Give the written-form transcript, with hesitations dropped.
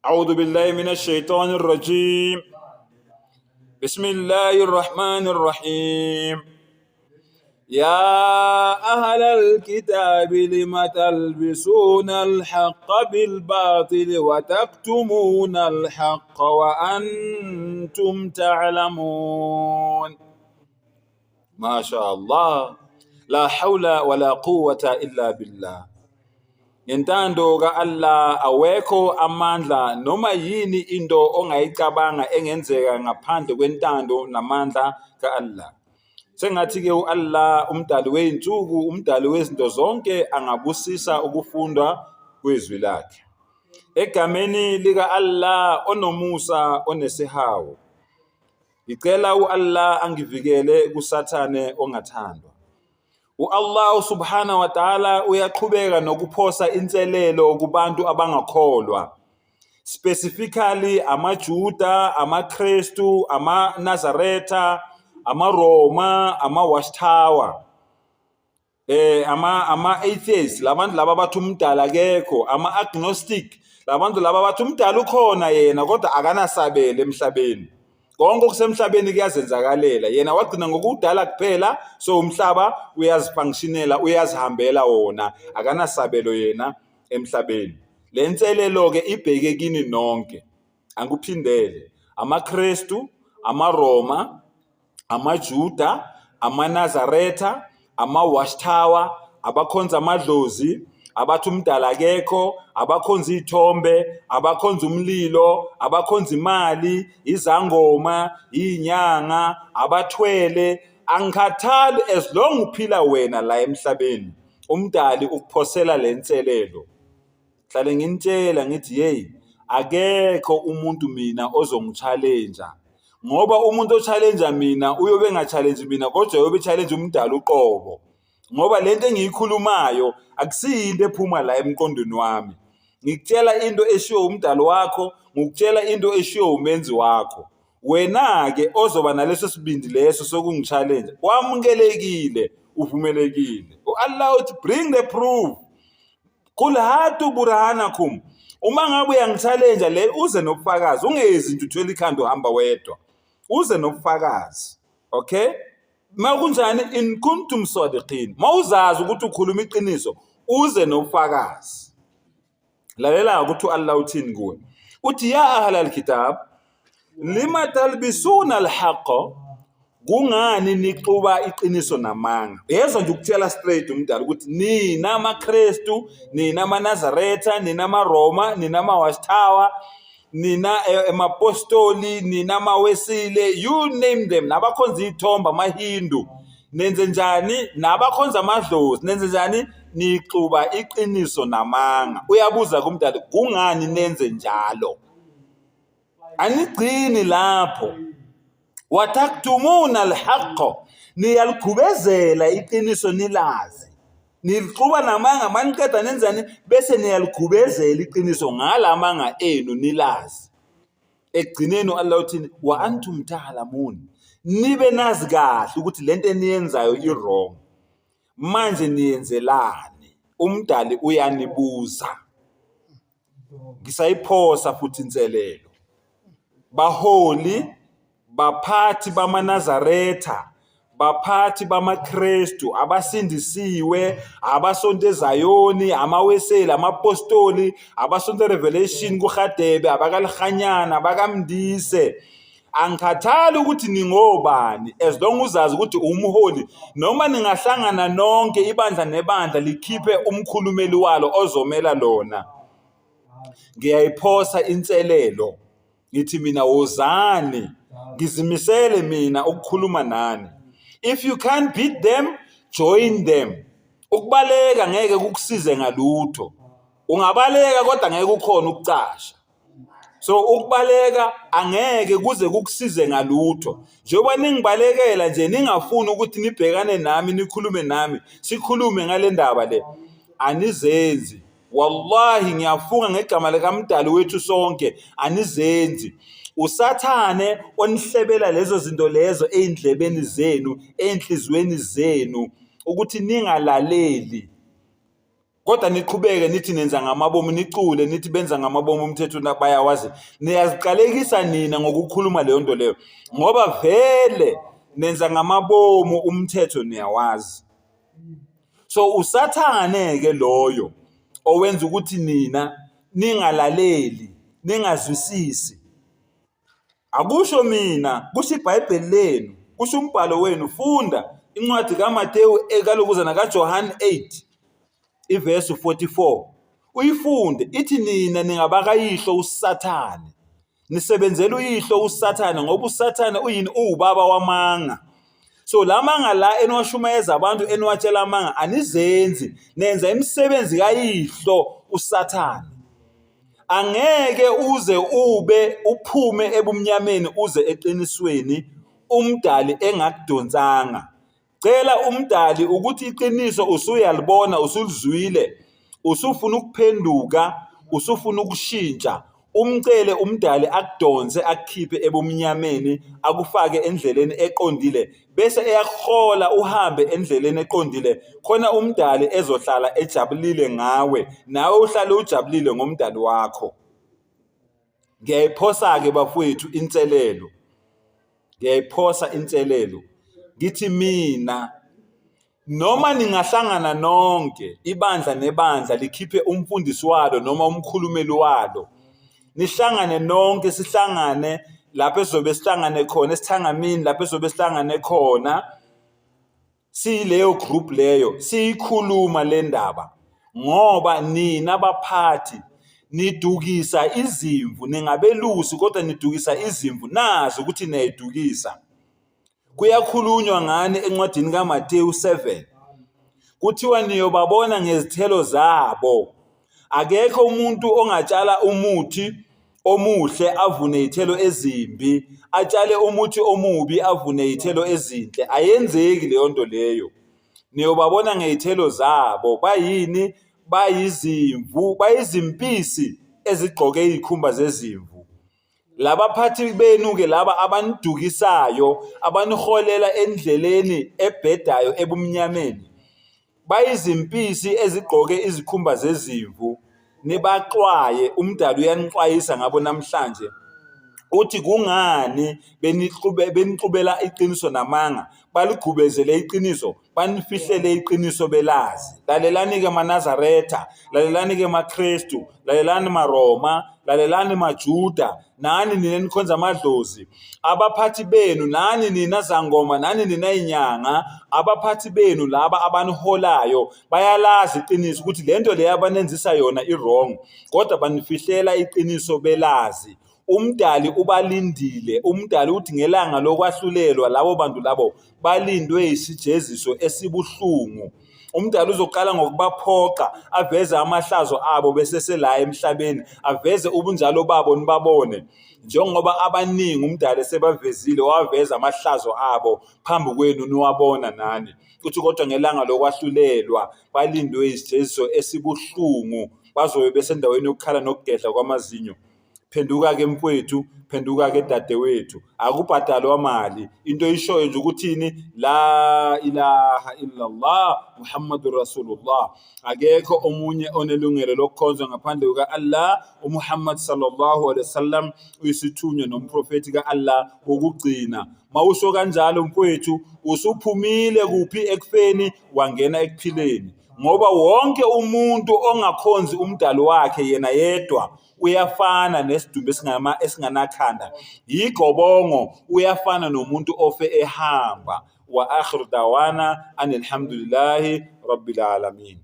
أعوذ بالله من الشيطان الرجيم بسم الله الرحمن الرحيم يا أهل الكتاب لم تلبسون الحق بالباطل وتكتمون الحق وأنتم تعلمون ما شاء الله لا حول ولا قوة إلا بالله. Ngentando ka-Allah awekho amandla noma yini into ongayicabanga engenzeka ngaphandle kwentando namandla ka-Allah. Sengathi-ke u-Allah umdali wey'nsuku, umdali wezinto zonke angabusisa ukufundwa kwezwi lakhe. Egameni lika-Allah onomusa onesihawu. Ngicela u-Allah angivikele kuSathane ongathandwa. U-Allah subhanahu wa ta'ala uyaqhubeka nokuphosa inselelo kubantu abangakholwa. Specifically amaJuda, amaKristu, amaNazaretha, amaRoma, ama-Watchtower. Ama atheists, labantu laba bathi umdala akekho, ama agnostic, labantu laba bathi umdala ukhona yena kodwa akanasabelo emhlabeni. Konke okusemhlabeni kuyazenzakalela. Yena wagcina ngokudala kuphela, so umhlaba uyazifunctionela, uyazihambela wona, akanasabelo yena emhlabeni. Le nselelo ke ibheke kini nonke. Angikuphindele. AmaKristu, amaRoma, amaJuda, amaNazaretha, ama-Watchtower, abakhonza amadlozi, abathi umdala akekho, abakhonza iy'thombe, abakhonza umlilo, abakhonza imali, izangoma, iy'nyanga, abathwele. Angikhathali as long uphila wena la emhlabeni, umdali ukuphosela le nselelo. Hlale nginitshela ngithi hey, akekho umuntu mina ozongi-challenge ngoba umuntu o-challenge mina uyobe enga-challenge mina kodwa uyobe challenge umdali uqobo, ngoba lento engiyikhulumayo akusiyinto ephuma la emqondweni wami. Ngikutshela into eshiwo umdali wakho, ngikutshela into eshiwo umenzi wakho. Wena-ke ozoba naleso sibindi leso sokungi-challenge, wamukelekile, uvumelekile. U-Allah uthi bring the proof. Qul hatu burhanakum. Uma ngabe uyangi-challenge le, uze nobufakazi, ungezi nje uthwele ikhanda uhamba wedwa. Uze nobufakazi. Okay? Makunjani in kuntum sadiqin. Mawuzazi ukuthi ukhuluma iqiniso, uze nobufakazi. Lalela ukuthi uAllah uthini kuwe. Uthi ya ahlal kitab lima talbisuna alhaq, kungani nixuba iqiniso namanga? Yezwa nje ukutshela straight umdala ukuthi nina amaKristu, nina amaNazaretha, nina amaRoma, nina ama-Watchtower, nina emapostoli, nina amawesile, you name them, nabakhonza iy'thombe, amaHindu, nenze njani? Nabakhonza amadlozi, nenze njani? Nixuba iqiniso namanga. Uyabuza kumdali, kungani nenze njalo? Anigcini lapho, wataktumuna alhaqo, niyaligubezela iqiniso nilazi, nilixuba namanga, maniqeda nenzani? Bese niyaligubezela iqiniso ngalamanga enu nilazi. Ekugcineni u-Allah uthini? Wa antum ta'lamun, nibe nazi kahle ukuthi lento eniyenzayo i-wrong, manje niyenzelani? Umdali uyanibuza. Ngisayiphosa futhi inselelo, baholi, baphathi bamaNazaretha, baphathi bamaKristu abasindisiwe, abasonto eZayoni, amaweseli, amapostoli, abasonto eRevelation kuHadebe, abakalihanyana, abakamndise, angikhathali ukuthi ningobani, as long uzazi ukuthi umholi. Noma ningahlangana nonke ibandla nebandla likhiphe umkhulumeli walo ozomela lona, ngiyayiphosa inselelo, ngithi mina wozani, ngizimisele mina ukukhuluma nani. If you can't beat them, join them. Ukubaleka ngeke kukusize ngalutho. Ungabaleka kodwa ngeke ukhona ukucasha. So ukubaleka angeke kuze kukusize ngalutho. Njengoba ningibalekela nje, ningafuni ukuthi nibhekane nami, nikhulume nami, sikhulume ngale ndaba le, anizenzi. Wallahi, ngiyafunga ngegama likamdali wethu sonke, anizenzi. Usathane onihlebela lezo zinto lezo ey'ndlebeni zenu, ey'nhliziyweni zenu, ukuthi ningalaleli. Kodwa niqhubeke nithi nenza ngamabomu, nicule nithi benza ngamabomu umthetho bayawazi. Niyaziqalekisa nina ngokukhuluma leyo nto leyo, ngoba vele nenza ngamabomu umthetho niyawazi. So uSathane ke loyo owenza ukuthi nina ningalaleli, ningazwisisi. Akusho mina, kusho iBhayibheli lenu, kusho umbhalo wenu. Funda incwadi kaMateyu ekalokuzana kaJohane 8 ivesi 44 uyifunde, ithi nina ningabakayihlo uSathane, nisebenzela uyihlo uSathane, ngoba uSathane uyini? Uwubaba wamanga. So la manga la eniwashumayeza abantu, eniwatshela amanga, anizenzi, nenza imisebenzi kayihlo uSathane. Angeke uze ube uphume ebumnyameni uze eqinisweni uMdali engakudonsanga. Cela uMdali ukuthi iqiniso usuyalibona, usulizwile, usufuna ukuphenduka, usufuna ukushintsha, umcele uMdali akudonse akukhiphe ebumnyameni akufake endleleni eqondile, bese eyakuhola uhambe endleleni eqondile, khona uMdali ezohlala ejabulile ngawe, nawe uhlale ujabulile ngoMdali wakho. Ngiyayiphosa-ke bafowethu inselelo, ngiyayiphosa inselelo, ngithi mina noma ningahlangana nonke ibandla nebandla likhiphe umfundisi walo noma umkhulumeli walo, nihlangane nonke, sihlangane lapho esizobe sihlangane khona esithangamini, lapho esizobe sihlangane khona siyileyo group leyo, siyikhuluma le ndaba, ngoba nina baphathi nidukisa izimvu, ningabelusi kodwa nidukisa izimvu, nazi ukuthi niyayidukisa. Kuyakhulunywa ngani encwadini kaMateyu 7? Kuthiwa niyobabona ngezithelo zabo. Akekho umuntu ongatshala umuthi omuhle avune izithelo ezimbi, atshale umuthi omubi avune izithelo ezinhle. Ayenzeki leyo nto leyo. Niyobabona ngezithelo zabo. Bayini? Bayizimvu, bayizimpisi ezigqoke izikhumba zezimvu. Labaphathi benu-ke laba abanidukisayo, abaniholela endleleni ebhedayo ebumnyameni, bayizimpisi ezigqoke izikhumba zezimvu, nibaxwaye. UMdali uyanixwayisa ngabo namhlanje. Uthi kungani benixubela iqiniso namanga, baligubezele iqiniso, banifihlele iqiniso belazi. Lalelani-ke maNazaretha, lalelani-ke maKristu, lalelani maRoma, lalelani maJuda, nani nina enikhonza amadlozi, abaphathi benu, nani nina zangoma, nani nina inyanga, abaphathi benu laba abaniholayo bayalazi iqiniso ukuthi lento le abanenzisa yona i-wrong, kodwa banifihlela iqiniso belazi. UMdali ubalindile. UMdali uthi ngelanga lokwahlulelwa labo bantu labo balindwe isijeziso esibuhlungu. UMdali uzoqala ngokubaphoqa aveze amahlazo abo besesela emhlabeni, aveze ubunjalo babo nibabone. Njengoba abaningi uMdali esebavezile, waveza amahlazo abo phambi kwenu niwabona nani. Uthi kodwa ngelanga lokwahlulelwa balindwe isijeziso esibuhlungu, bazobe besendaweni yokukhala nokugedla kwamazinyo. Phenduka-ke mfwethu, phenduka-ke dadewethu, akubhadalwa mali. Into oyishoyo nje ukuthini? La ilaha illallah Muhammadur Rasulullah. Akekho omunye onelungelo lokukhonzwa ngaphandle kuka-Allah. UMuhammad sallallahu alaihi wasallam uyisithunywa nomprofethi ka-Allah wokugcina. Mawusho kanjalo mfwethu, usuphumile kuphi ekufeni wangena ekuphileni. Ngoba wonke umuntu ongakhonzi umdali wakhe yena yedwa uyafana nesidumbu esingama esinganakhanda, yigobongo, uyafana nomuntu ofe ehamba. Wa akhiru dawana anilhamdulillahi rabbil alamin.